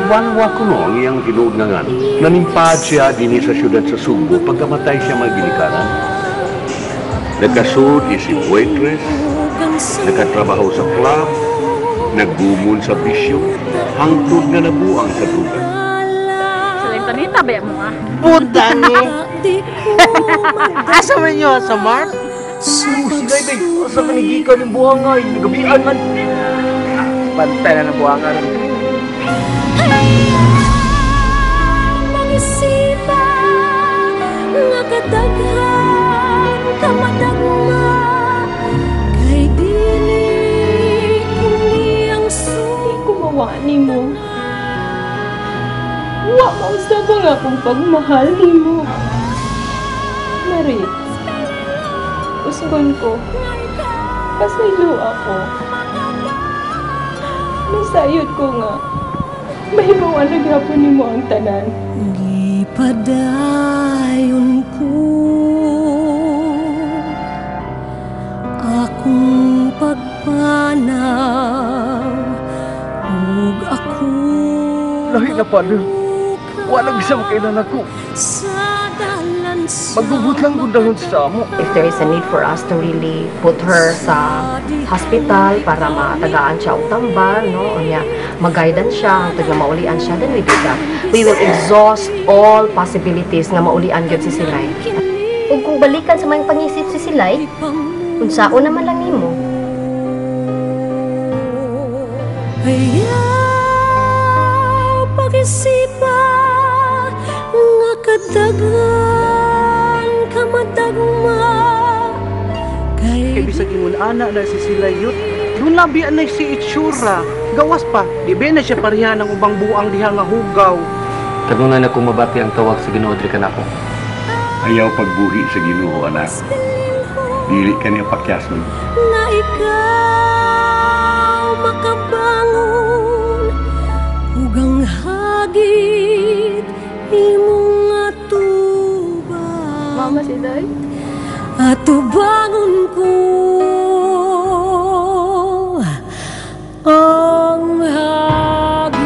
Gibanwa kuno ang iyang tinuod nga ngan. Nanimpad siya dinhi sa siyudad sa Sugbo pagkamatay siya mga ginikanan. Nagkasud isip waitress, nakatrabaho sa club, naggumon sa bisyo, hangtod nga nabuang sa druga. Saling tanita ba mo ah? Putang eh! Asa man nyo sa Mars? Silay, bay. Asa ka ni gikan yung buhangay? Nagabian man. Bantay na ng buhangan. Pag-isipa nga kadaghan kamadagma kay dili kini ang Di ko mawa nimo. Wa mausab ang akong pagmahal nimo. Marit, usgon ko. Pasaylo ako. Masayod ko nga. Mahibawan na gyapon nimo ang tanan. Gipadayon ko akong pagpanaw ug ako Lahi na, Father. Wala bisa makailan ako. sa dalan sa Magbubuot lang kung dahon sa amo. If there is a need for us to really put her sa hospital para matagaan siya og tambal, no? Unya, mag-guidance siya hangtod nga maulian siya, then we do that. We will exhaust all possibilities nga maulian gyud si Silay. Ug kung balikan sa mga pangisip si Silay, unsaon naman lang nimo. Ayaw pag-isipa nga kadaghan kamadagma kay Kay bisag ingon ana na si Silayot, doon labi na si itsura. Gawas pa, di ba na siya pareha ng ubang buang diha nga hugaw. Kanunay na kong mabati ang tawag sa Ginoo diri kanako. Ayaw pagbuhi sa Ginoo, anak. Dili ka niya pakyason. Nga ikaw makabangon ug ang hagit imong atubang. Mama si Day? Atubangon ko ang hagit.